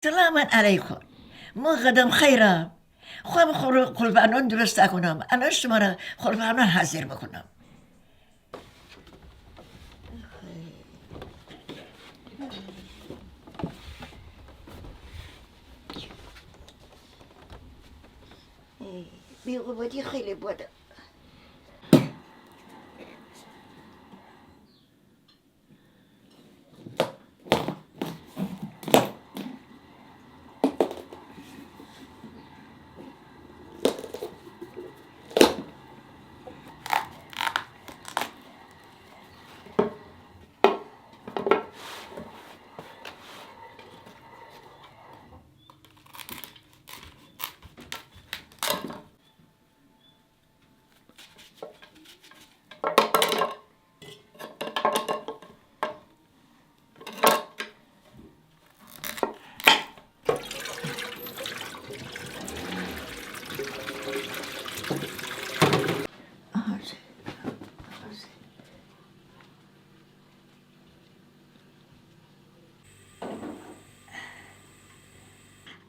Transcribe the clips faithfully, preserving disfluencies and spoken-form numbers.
سلام علیکم. من قدم خیرم. خوأیم خور-، خورفانان درست کونم. الأن شمره خورفانان حاضر بوکونم. بی‌قوتی خیلی بده.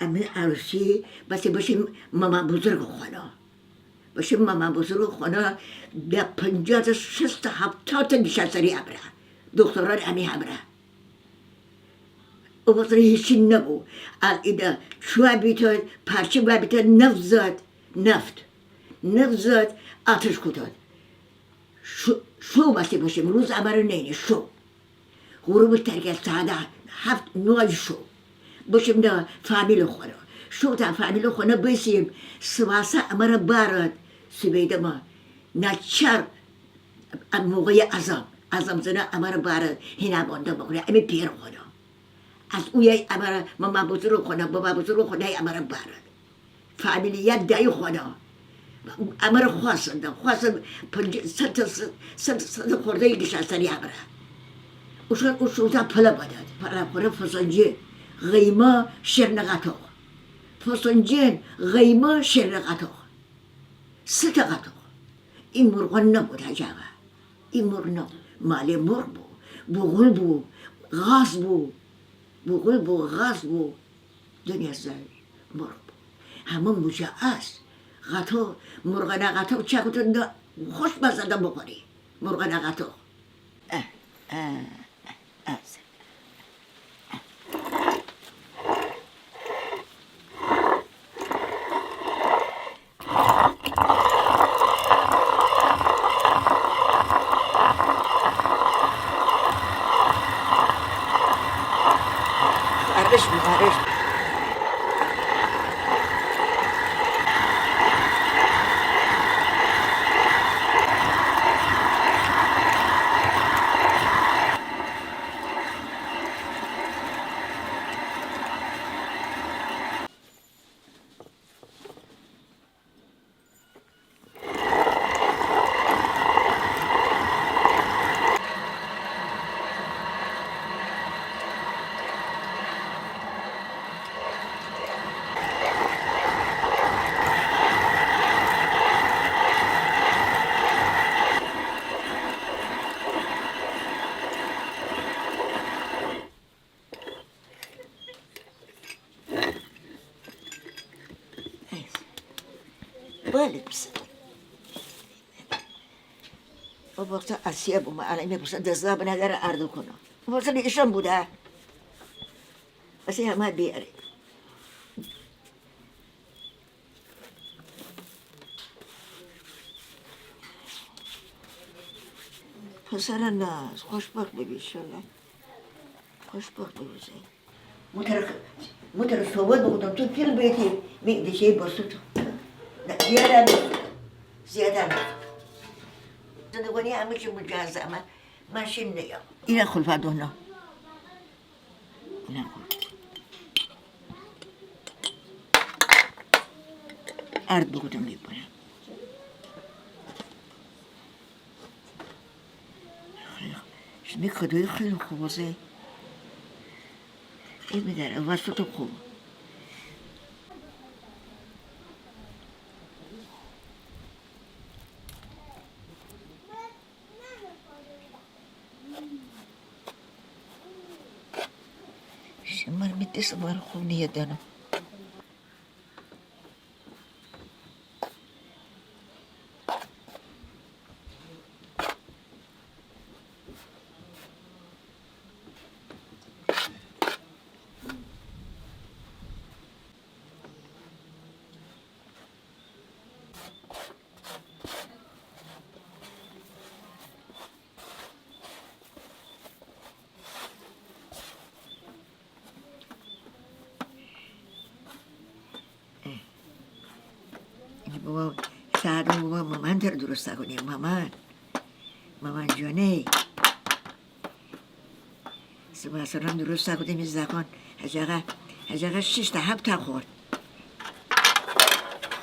امی عروسی بسه بشیم ماما بزرگ خونه. بشیم ماما بزرگ خونه، ده پنجاه تا، شصت تا، هفتاد تا نشستنی امره. دختران امی همره. او وقت هیچی نبو. ا-، ایده چوب بیتاد، پارچه بیتاد، نفت زد. نفت. نفت زد، آتش کوتاد. شو، شو بسه بشیم، روز امره نینه، شو. غروب ترکه ساعت هفت، نو شو. بشیم ده فامیل خونه. شو تا فامیل خونه بسیم، سواسه امره بارد، سویده ما ناچار، ا موقع اذان، اذان زنه امره بارد، هینا بانده بوکونه، امی پئر خونه. از اویه امره، ماما بزرگ خونه، بابا بزرگ خونه، امره بارد. فامیلیه دایی خونه. امره خواستن ده، خواستن پنج-، صد، صد، صد، صد خورده نشستنی امره. اوشان او شوتا پلا بداد. پلا خوره فسنجی، قیما، شیرینه قاتوق. فسنجی، قیما، شیرینه قاتوق. سه تا قاتوق. ای مرغان نبود حاج آقا. ای مرغ نبود. مالی مرغ بو. بغل بو. غاز بو. بغل بو، غاز بو. دنیا زای مرغ بو. همه موجه آس. قاتوق، مرغانه قاتوق چاکوتون ده خوش مزه ده بخوری. مرغانه قاتوق. اه، اه، اه، آس. بله، پسر. او وقتا آسیا بوم، الان می پسر دزدا بنه دره آرد کونه. او وقتا ایشان بوده. اسی همه بیاره. پسر ناز، خوشبخت ببی انشالله. خوشبخت ببی زی. موتر، موتر صحبت بوکودم، تو فیلم بیتی، بی دیشی بوسوتو. نه، زیاده نه. زیاده نه. زندگانی همه چی مجهز، اما ماشین نیام. اینا خلفا دونه. اینا خلفا. آرد بوکودم بیبرم. شیمی کدویی خیلی خوبه زی. ای میداره، واسه تو خوبه. شمر می ایسه مره خو نییه دانم. بابا، ساعت بابا مامان تره درست کونه، مامان. مامان جانه. سبا سران درست کودم می زاکان. حاج آقا، حاج آقا شیش تا هفت تا خورد.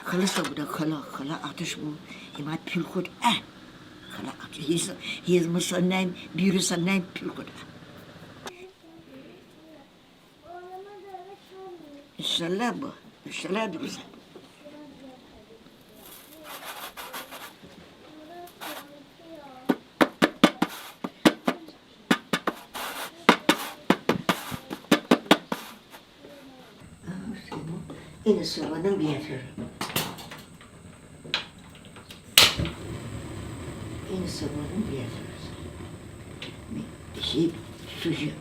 خلاصه بوده، کلا، کلا آتش بو. ایمه پیل خود، اه. کلا آتش، هیز، هیز مسنن، بیرو سنن، پیل خود، اه. انشالله با، انشالله درست. اینه سوانم بیافر. اینه سوانم بیافر. می، شی، سوژه.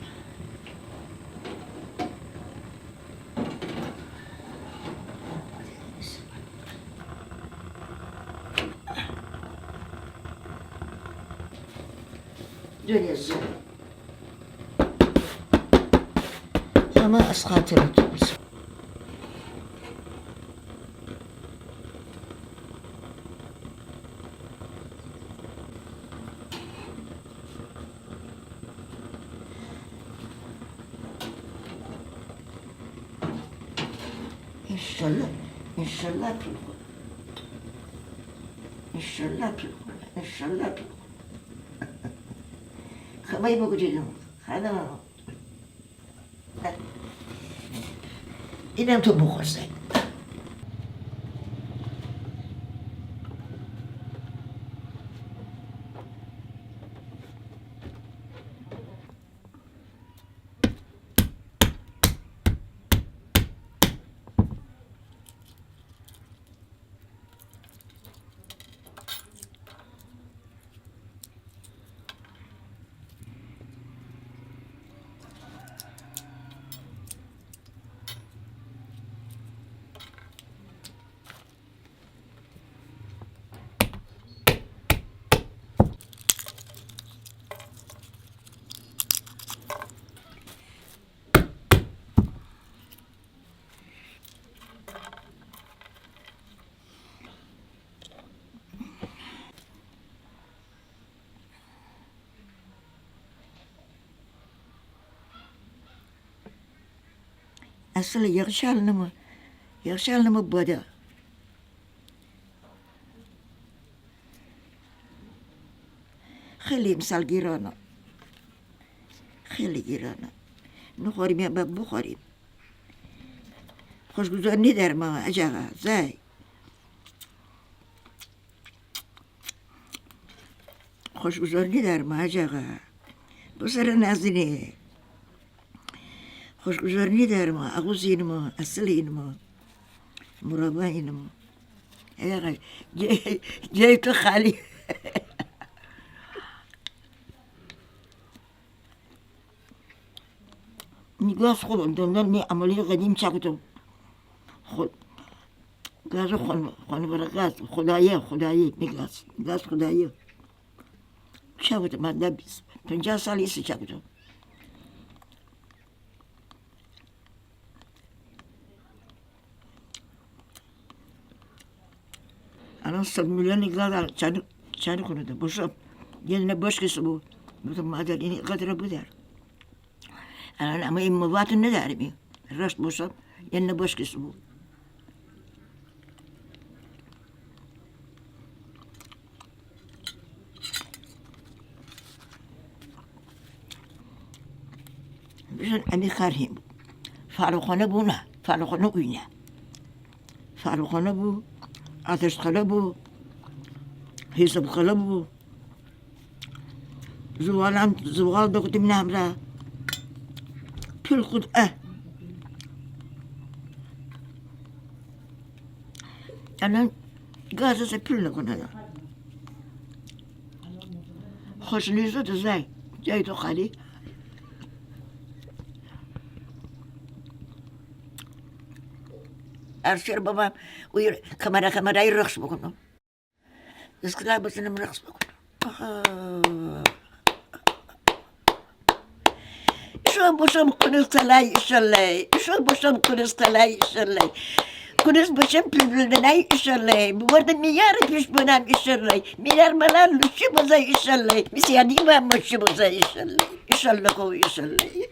دونیا زو. همه از خاطر تو بزن. انشالله، انشالله پیل خو. انشالله پیل خو، انشالله پیل خو. خبایی بگو جلو. خدا. اینم تو بخور سعی. اصل یخچال نمه، یخچال نمه بده. خیلی امسال گرانه. خیلی گرانه. نخوریم یا با بخوریم. خوشگذار نیدارم حاج آقا، زای. خوشگذار نیدارم حاج آقا. بسر نازینی. خوشگذار نیدارم، آغوز اینمه، اصل اینمه، مربا اینمه. حاج آقا، جای، جای تو خالی. می گاز خو دندان می عملی قدیم چاکوتو. خو، گاز خون، خون برا گاز، خدایه، خدایه، می گاز، گاز خدایه. چاکوتو، من دا بیست، پنجاه سال ایسه چاکوتو. الان صد میلیون گاز چانی، چانی کونه ده. بوشو، یه دونه بشکسه بو. بوتو مادر، اینی قدر بودار. الان اما این مواد نداریم. رشت بوشو، یه دونه بشکسه بو. بیشن امی کار هیم بو. فالخانه بو نه، فالخانه اوینه. فالخانه بو، آتشخانه بو، حسابخانه بو. زوالان، زوال دوکودیم نه همرا. پیل خود، اه. الان گازه پیل نکونه. خوش نیسه ده زای. جای تو خالی. ارشیر بابام اوی کامرا کامرای رقص بوکونم. اسکلا بزنم رقص بوکونم. آها. ایشو بوشم کونیز تلای ایشالله. ایشو بوشم کونیز تلای ایشالله. کونیز بوشم پیلبیل دنای ایشالله. بوردم می یار پیش بونم ایشالله. می یار ملا لوشی بزای ایشالله. می سیادی با مشی بزای ایشالله. ایشالله کو ایشالله.